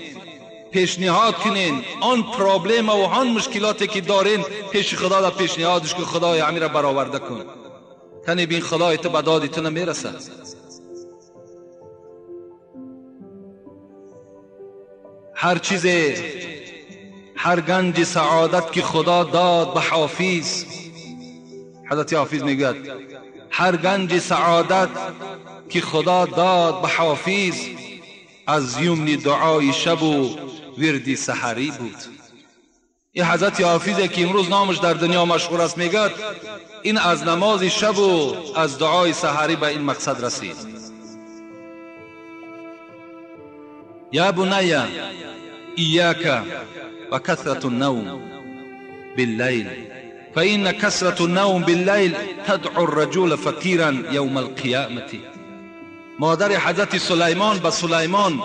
A: پیشنهاد کنین. آن پرابلم و آن مشکلاتی که دارین پیش خدا را پیشنهادش که خدای امیر را برآورده کن. تنی بین خدای تو به دادی تو نمیرسه. هر چیز، هر گنج سعادت که خدا داد به حافظ، حضرت حافظ میگوید هر گنج سعادت که خدا داد به حافظ، از یمن دعای شب و ورد سحری بود. این حضرت حافظ که امروز نامش در دنیا مشهور است میگد این از نماز شب و از دعای سحری به این مقصد رسید. یا بنی ایاک و کثرة النوم باللیل فإن كثرة النوم باللیل تدعو الرجل فقیرا یوم القیامة. مادر حضرت سلیمان به سلیمان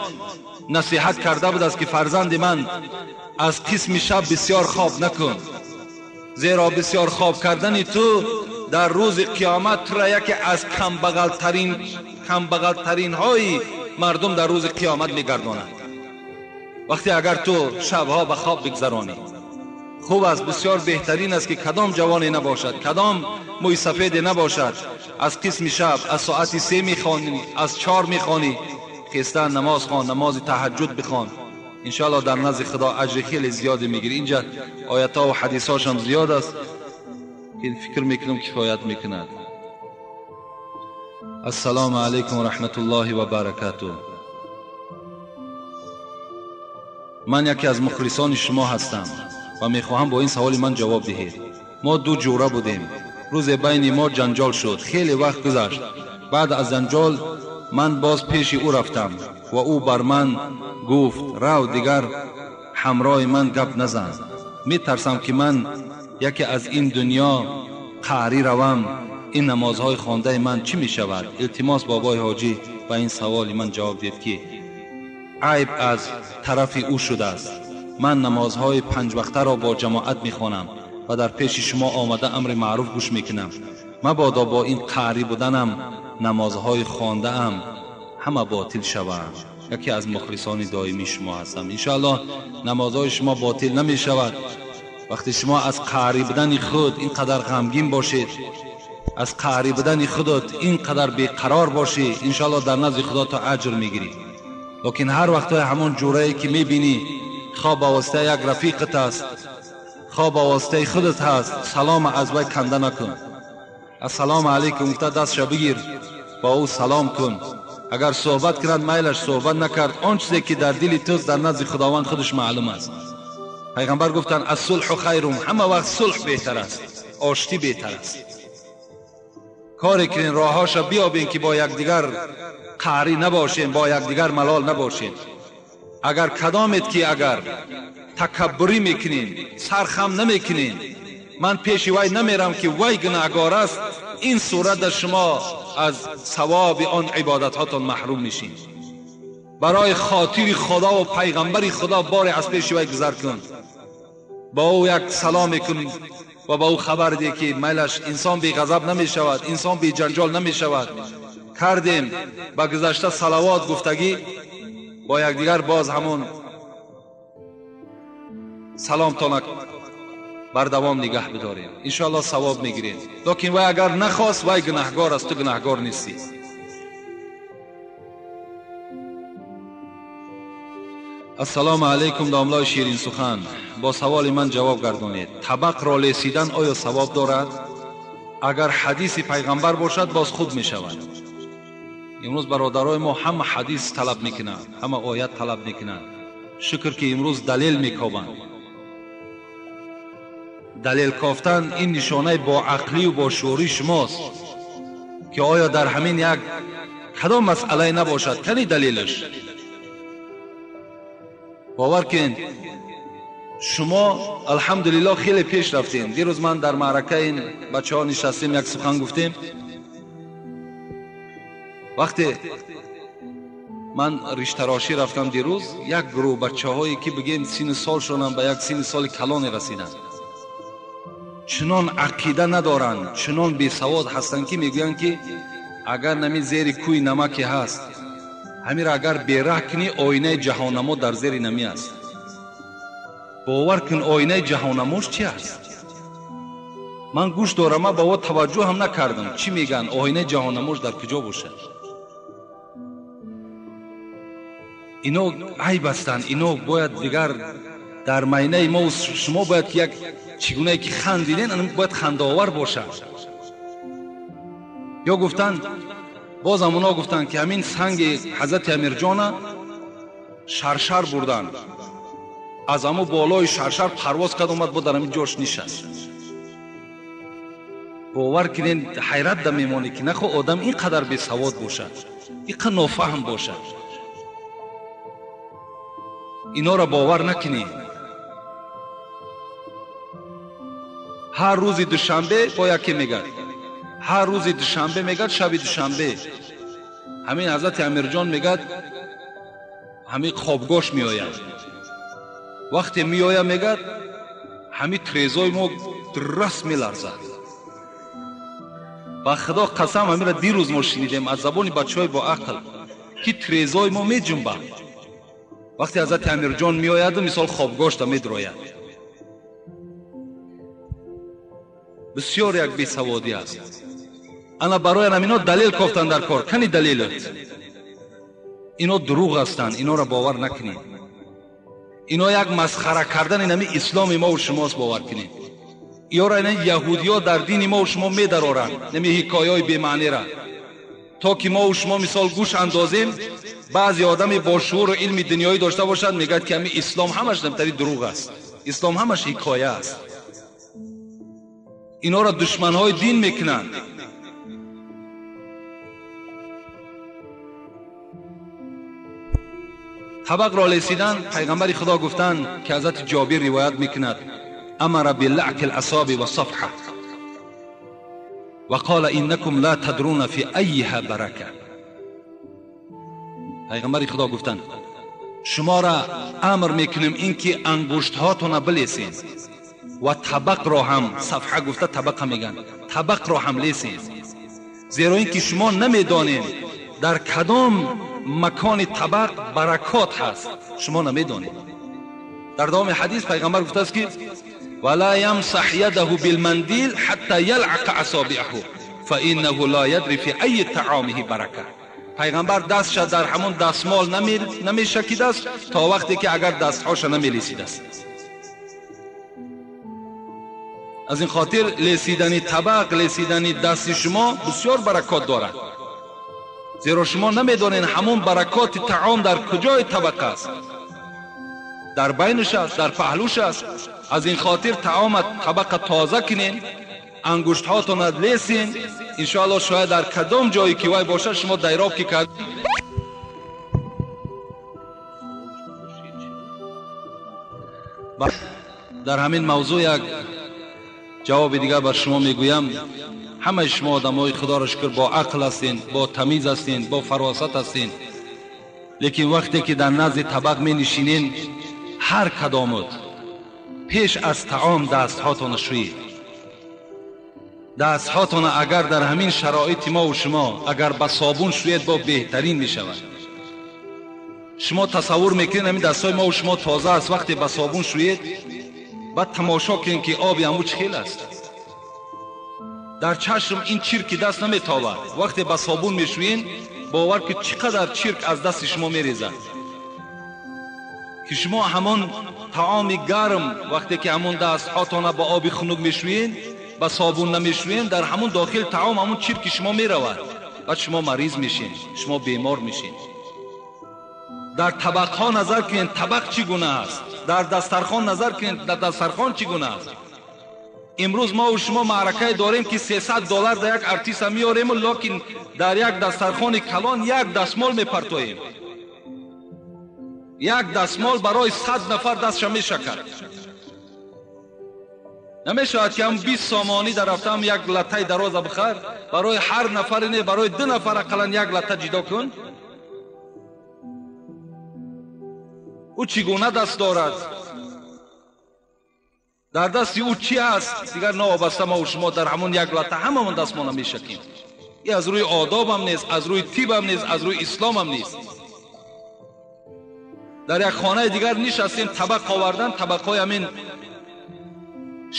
A: نصیحت کرده بود است که فرزند من از قسم شب بسیار خواب نکن، زیرا بسیار خواب کردن تو در روز قیامت تو را یکی از کمبغلترین های مردم در روز قیامت میگرداند. وقتی اگر تو شبها به خواب بگذرانی، خوب است، بسیار بهترین است که کدام جوانی نباشد، کدام موی سفید نباشد، از قسم شب از ساعت 3 میخوانی، از 4 میخوانی، خیستن نماز خوان، نماز تهجد بخوان، انشاءالله در نزد خدا اجر خیلی زیادی میگیری. اینجا آیت ها و حدیث هاش هم زیاد است که فکر میکنم کفایت میکند. السلام علیکم و رحمت الله و برکاته. من یکی از مخلصان شما هستم و میخواهم با این سوال من جواب دهید. ما 2 جوره بودیم، روز بین ما جنجال شد، خیلی وقت گذشت. بعد از جنجال من باز پیش او رفتم و او بر من گفت رو دیگر همراه من گپ نزن، میترسم که من یکی از این دنیا قهری روم، این نمازهای خوانده من چی میشود؟ التماس بابای حاجی به این سوال من جواب دید که عیب از طرف او شده است. من نمازهای 5 وقته را با جماعت میخوانم و در پیش شما آمده امر معروف گوش میکنم، مبادا با این قهری بودنم نمازهای خوانده ام همه باطل شوند. یکی از مخلصان دائمی شما هستم. انشاءالله نمازهای شما باطل نمی شود. وقتی شما از قهری بودن خود اینقدر غمگین باشید، از قهری بودن خودت اینقدر بیقرار باشی، انشاءالله در نزد خدا تو اجر میگیری. لیکن هر وقت همون جورایی که میبینی خواب واسطه یک رفیقت است، خواب واسطه خودت هست، سلام از وی کنده نکن. السلام علیکم گفته دستش بگیر، با او سلام کن. اگر صحبت کرد میلش، صحبت نکرد آن چیزی که در دل توست در نزد خداوند خودش معلوم است. پیغمبر گفتن الصلح خیر، همه وقت صلح بهتر است، آشتی بهتر است. کاری کنین راهاشا بیابین که با یکدیگر قهری نباشین، با یکدیگر ملال نباشین. اگر کدامت که اگر تکبری میکنین، سرخم نمیکنین، من پیش وی نمیرم که وی گناهگار است، این صورت شما از ثواب آن عبادت هاتون محروم میشین. برای خاطر خدا و پیغمبر خدا بار از پیش وی گذر کن، با او یک سلام کن و با او خبر ده که میلش انسان بی غضب نمی شود، انسان بی جنجال نمی شود. کردیم با گذشته صلوات گفتگی با یکدیگر، باز همون سلام تانک بر دوام نگه بداریم، انشاءالله ثواب میگیریم. لیکن وی اگر نخواست وی گناهگار است، تو گناهگار نیستی. السلام علیکم داملای شیرین سخن، با سوال من جواب گردانید. طبق را لیسیدن آیا ثواب دارد؟ اگر حدیث پیغمبر باشد باز خوب می شود. امروز برادرای ما همه حدیث طلب میکنند، همه آیت طلب میکنند. شکر که امروز دلیل میکوبند. دلیل کافتن این نشانه با عقلی و با شعوری شماست که آیا در همین یک کدام مسئله نباشد کنی دلیلش. باور کن شما الحمدلله خیلی پیش رفتین. دیروز من در معرکه این بچه ها نشستیم، یک سخن گفتیم. وقتی من ریشتراشی رفتم دیروز، یک گروه بچه هایی که بگیم سین سالشون به یک سین سال کلان رسیدن، چنان عقیده ندارن، چنان بی سواد هستن که میگوین که اگر نمی زیر کوی نمکی هست، همین را اگر بیره کنی آینه جهانما در زیر نمی است. باور کن آینه جهانماش چی است؟ من گوش دارم، من با او توجه هم نکردم چی میگن آینه جهانماش در کجا باشه. اینا عیب هستند، اینا باید دیگر در مینه ما و شما باید که یک چگونه که خندیدین باید خندآور باشه. یا گفتن باز هم اونا گفتن که همین سنگ حضرت امیرجان شرشر بردن، از همو بالای شرشر پرواز کرد اومد با در همین جاش نشست. باور کنین حیرت در میمانه که نخو آدم اینقدر بی سواد باشد، اینقدر نافهم باشد. اینا را باور نکنین. هر روز دوشنبه با یکی میگه، هر روز دوشنبه میگه، شب دوشنبه همین حضرت امیرجان میگه همین خوابگاش میآید. وقتی میآید میگه همین تریزای ما درست میلرزد. با خدا قسم همین را دیروز ما شنیدیم از زبان بچهای با عقل که تریزای ما میجنبد. وقتی حضرت امیرجان میآید و مثال خوابگاش تا میدراید. بسیار یک بیسوادی است. انا برای همینا دلیل کافتن در کار. کنی دلیلت؟ اینا دروغ هستند، اینا را باور نکنید. اینا یک مسخره کردن این همی اسلام ما و شماست، باور کنید. اینا را اینا یهودی ها در دین ما و شما میدرارند، نمی حکایای بی معنی را، تا که ما و شما مثال گوش اندازیم. بعضی آدمی با شعور و علم دنیایی داشته باشد میگه که همی اسلام همش نمتری دروغ است، اسلام همش حکایه است. اینا را دشمنهای دین میکنند. طبق را لیسیدن پیغمبر خدا گفتند که حضرت جابر روایت میکند امر بلعک الاصابع و صفحه و قال انکم لا تدرون فی ایها برکه. پیغمبر خدا گفتند شما را امر میکنیم اینکه انگشت هاتون بلیسین و طبق را هم، صفحه گفته طبق میگن، طبق را هم لیسین، زیرا اینکه شما نمیدانین در کدام مکان طبق برکات هست، شما نمیدانید. در دوام حدیث پیغمبر گفته است که ولا يمسح يده بالمنديل حتى يلعق اصابعه فانه لا يدري في اي طعامه برکه. پیغمبر دستش در همون دستمال نمیشکید است تا وقتی که اگر دستهاش نمیلیسید است. از این خاطر لیسیدن طبق، لیسیدن دست شما بسیار برکات دارد، زیرا شما نمیدانین همون برکات طعام در کجای طبق است، در بینش است، در پهلوش است. از این خاطر طعام طبق تازه کنین، ангуштҳотонро лесин, иншоалло шояд дар кадом ҷое ки вай бошад шумо дайроб ки кард. Дар ҳамин мавзӯъ як ҷавоби дигар бар шумо мегӯям. Ҳамаи шумо одамои худоро шукр бо ақл ҳастен, бо тамиз ҳастен, бо фаросат ҳастен, лекин вақте ки дар назди табақ менишинен, ҳар кадомут пеш аз таом дастҳотонро шӯед. Дастҳотонро агар дар ҳамин шароити мо ва шумо агар ба собун шӯед, бо беҳтарин мешавад. Шумо тасаввур мекунед ҳамин дастҳои мо ва шумо тоза аст, вақте ба собун шӯед, баъд тамошо кунед ки оби ҳамун чӣ хел аст. Дар чашм ин чирки даст наметобад. Вақте ба собун мешӯед, бовар ки чӣ қадар чирк аз дасти шумо мерезад, ки шумо ҳамон таоми гарм вақте ки ҳамон дастҳотонро ба оби хунук мешӯед, ба собун намешӯед, дар ҳамон дохил таом ҳамон чирки шумо меравад, баъд шумо мариз мешед, шумо бемор мешед. Дар табақҳо назар кунед, табақ чӣ гуна аст, дар дастархон назар кунед, дар дастархон чӣ гуна аст. Имрӯз мо ва шумо маъракае дорем ки $300 дар як артиста меорему, лекин дар як дастархони калон як дастмол мепартоем. Як дастмол барои 100 нафар дастша мешакад. Намешавад ки ҳам 20 сомонӣ дар рафтаам як латтаи дароза бихар, барои ҳар нафаре не, барои 2 нафар ақаллан як латта ҷидо кун. Ӯ чӣ гуна даст дорад? Дар дасти ӯ чӣ ҳаст? Дигар новобаста мо ва шумо дар ҳамон як латта ҳамамон дастмона мешакем. И аз рӯи одобам нест, аз рӯи тибам нест, аз рӯи исломам нест. Дар як хонаи дигар нишастем, табақ овардан, табақҳои ҳамин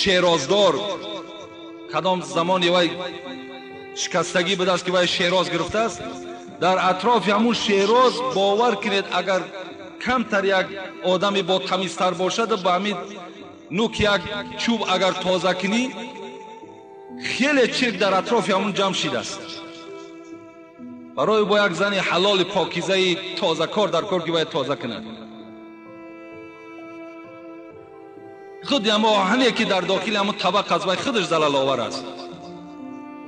A: шероздор, кадом замоне вай шикастагӣ будааст ки вай шероз гирифтааст. Дар атрофи ҳамун шероз бовар кунед, агар камтар як одаме бо тамизтар бошад, ба ҳамин нук як чӯб агар тоза кунӣ, хеле чирк дар атрофи ҳамун ҷамъ шидааст. Барои бо як зани ҳалоли покизаи тозакор дар кор ки бояд тоза кунад. Худи ҳамо оҳане ки дар дохили ҳамун табақ аст, вай худаш залаловар аст.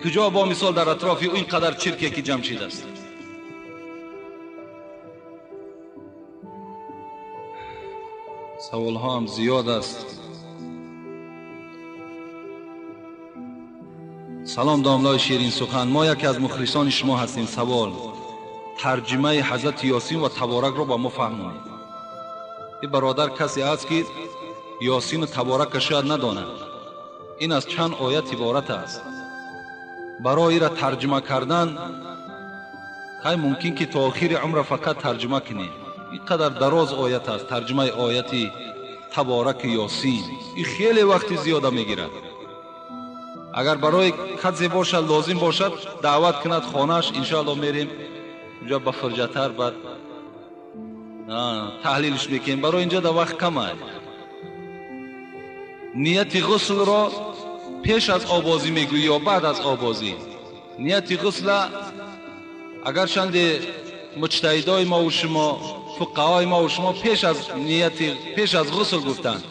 A: Куҷо бо мисол дар атрофи ӯ ин қадар чирке ки ҷамъ шидааст. Саволҳо ҳам зиёд аст. Салом домлаи ширин сухан, мо яке аз мухлисони шумо ҳастем. Савол: тарҷимаи ҳазрати Ёсин ва Таборакро ба мо фаҳмонед. Ин бародар касе аст ки Ёсину Таборакро шояд надонад. Ин аз чанд оят иборат аст. Барои ира тарҷима кардан хай мумкин ки то охири умра фақат тарҷима кунед. Ин қадар дароз оят аст тарҷимаи ояти Табораки Ёсин. Ин хеле вақти зиёда мегирад. Агар барои касе бошад, лозим бошад, даъват кунад хонааш, иншоалло мерем унҷо ба фурҷатар, баъд таҳлилш мекунем. Барои инҷо да вақт кам аст. Нияти ғуслро пеш аз обозӣ мегӯӣ ё баъд аз обозӣ? Нияти ғусла агарчанде муҷтаҳидои мо ва шумо, фуқаҳои мо ва шумо пеш аз ғусл гуфтанд,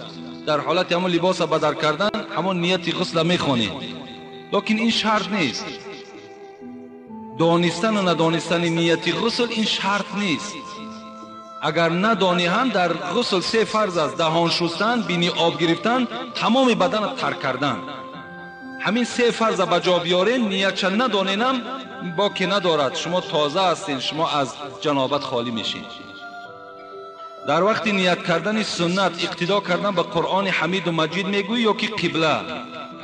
A: дар ҳолати ҳамон либоса бадар кардан ҳамон нияти ғусла мехонед, лекин ин шарт нест. Донистану надонистани нияти ғусл ин шарт нест. Агар надонӣ ҳам дар ғусл се фарз аст: даҳон шустан, бини об гирифтан, тамоми баданро тар кардан. Ҳамин се фарза ба ҷо биёрен, ниятша надоненам боке надорад. Шумо тоза ҳастед, шумо аз ҷанобат холӣ мешед. Дар вақти ният кардани суннат иқтидо кардан ба Қуръони Ҳамиду Маҷид мегӯӣ ё ки қибла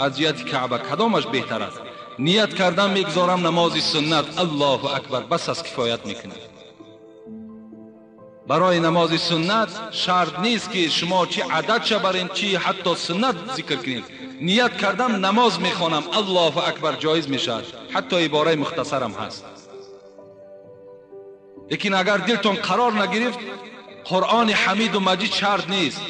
A: аз ҷиҳати Каъба кадомаш беҳтар аст? Ният кардан мегузорам намози суннат, Аллоҳу акбар, бас аз кифоят мекунад. Барои намози суннат шарт нест ки шумо чӣ ададша барен, чӣ ҳатто суннат зикр кунед. Ният кардам намоз мехонам, Аллоҳу акбар, ҷоиз мешавад, ҳатто ибораи мухтасарам ҳаст. Лекин агар дилтон қарор нагирифт, Қуръони Ҳамиду Маҷид шарт нест.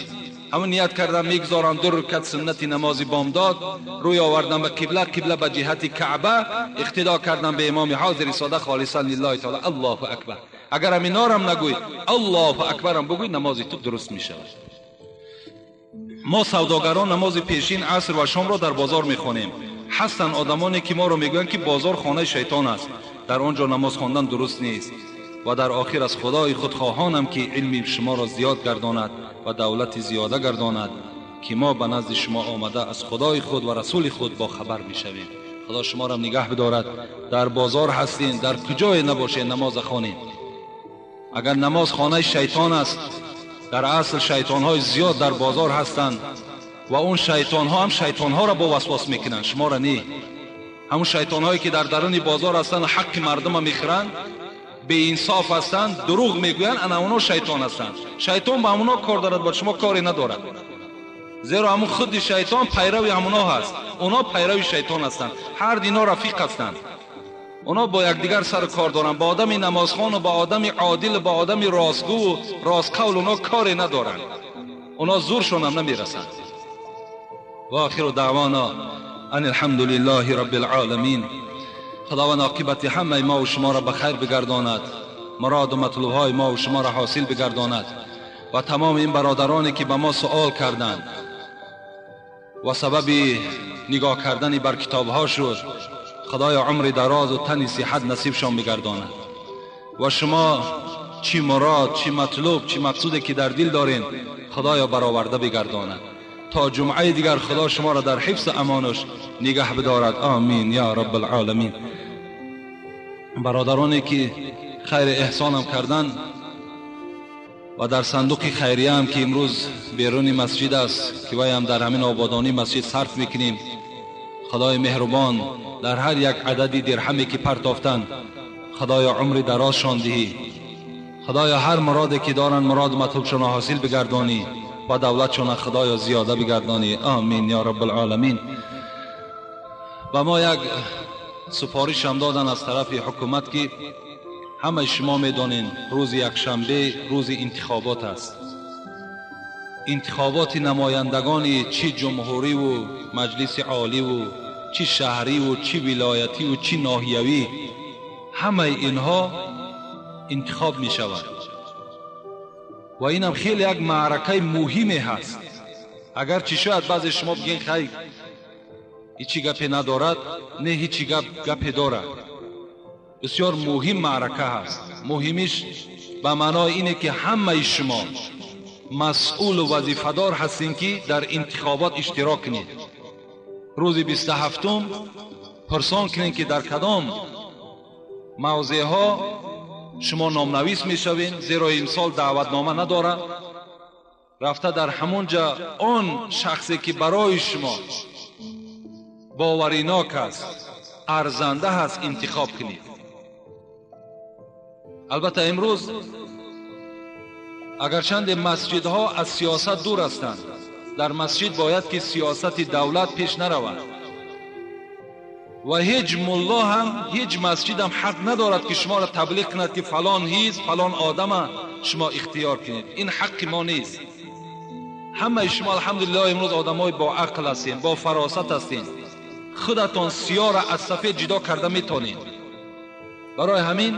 A: Ҳамон ният кардам мегузорам ду рукат суннати намози бомдод, рӯй овардам ба қибла, қибла ба ҷиҳати Каъба, иқтидо кардам ба имоми ҳозири сода холисан лиллаҳи таъола, Аллоҳу акбар. Агар ҳаминорам нагӯй, Аллоҳу акбарам бигӯй, намози ту дуруст мешавад. Мо савдогарон намози пешин, аср ва шомро дар бозор мехонем. Ҳастанд одамоне ки моро мегӯянд ки бозор хонаи шайтон аст, дар он ҷо намоз хондан дуруст нест. Ва дар охир аз худои худ хоҳонам ки илми шуморо зиёд гардонад ва давлати зиёда гардонад, ки мо ба назди шумо омада аз худои худ ва расули худ бохабар мешавем. Худо шуморо нигаҳ бидорад. Дар бозор ҳастем, дар куҷое набошед, намоз хонед. Агар намоз хонаи шайтон аст, дар асл шайтонҳои зиёд дар бозор ҳастанд ва он шайтонҳо ҳам шайтонҳоро бо васвас мекунанд, шуморо не. Ҳамон шайтонҳое ки дар даруни бозор ҳастанд, ҳаққи мардумро мехӯранд, беинсоф ҳастанд, дурӯғ мегӯянд, ана онҳо шайтон ҳастанд. Шайтон ба ҳамонҳо кор дорад, ба шумо коре надорад. Зеро ҳамон худи шайтон пайрави ҳамонҳо ҳаст, онҳо пайрави шайтон ҳастанд. Ҳар дино рафиқ ҳастанд, онҳо бо якдигар сару кор доранд. Ба одами намозхон ва ба одами одил, ба одами ростгӯ ва ростқавл онҳо коре надоранд, онҳо зуршон ҳам намерасанд. ва охиру даъвона ан алҳамдулиллаҳи раббил оламин. Худованд оқибати ҳамаи мо ва шуморо ба хайр бигардонад, муроду матлубҳои мо ва шуморо ҳосил бигардонад ва тамоми ин бародароне ки ба мо суол карданд ва сабаби нигоҳ кардани бар китобҳо шуд, худоё умри дарозу тани сиҳат насибшон бигардонад. Ва шумо чӣ мурод, чӣ матлуб, чӣ мақсуде ки дар дил доред, худоё бароварда бигардонад. То ҷумъаи дигар худо шуморо дар ҳифзу амонаш нигаҳ бидорад. Амин я раббал оламин. Бародароне ки хайри эҳсонам карданд ва дар сандуқи хайрияам ки имрӯз беруни масҷид аст, ки вайам дар ҳамин ободонии масҷид сарф мекунем, худои меҳрубон дар ҳар як адади дирҳаме ки партофтанд, худоё умри дарозшон диҳӣ. Худоё ҳар муроде ки доранд, муроду матлубшонро ҳосил бигардонӣ ва давлатшонро худоё зиёда бигардонӣ. Амин я раббал оламин. Ба мо як супоришам доданд аз тарафи ҳукумат ки ҳамаи шумо медонед, рӯзи якшанбе рӯзи интихобот аст. Интихоботи намояндагони чӣ ҷумҳуриву маҷлиси оливу чӣ шаҳриву чӣ вилоятиву чӣ ноҳиявӣ, ҳамаи инҳо интихоб мешавад. Ва инам хеле як маъракаи муҳиме ҳаст. Агарчи шояд баъзе шумо бигӯед хай ҳичи гапе надорад, не, ҳичи гапе дорад. Бисёр муҳим маърака ҳаст. Муҳимиш ба маънои ине ки ҳамаи шумо масъулу вазифадор ҳастем ки дар интихобот иштирок кунед. Рӯзи 27 пурсон кунед ки дар кадом мавзеъҳо шумо номнавис мешавед, зеро имсол даъватнома надорад. Рафта дар ҳамон ҷа он шахсе ки барои шумо боваринок аст, арзанда ҳаст, интихоб кунед. Албатта имрӯз агарчанде масҷидҳо аз сиёсат дур ҳастанд, дар масҷид бояд ки сиёсати давлат пеш наравад ва ҳеҷ мулло ҳам, ҳеҷ масҷид ҳам ҳақ надорад ки шуморо таблиғ кунад ки фалон ҳизб, фалон одама шумо ихтиёр кунед. Ин ҳаққи мо нест. Ҳамаи шумо алҳамдулиллоҳ имрӯз одамои бо ақл ҳастед, бо фаросат ҳастед, худатон сиёҳро аз сафед ҷудо карда метонед. Барои ҳамин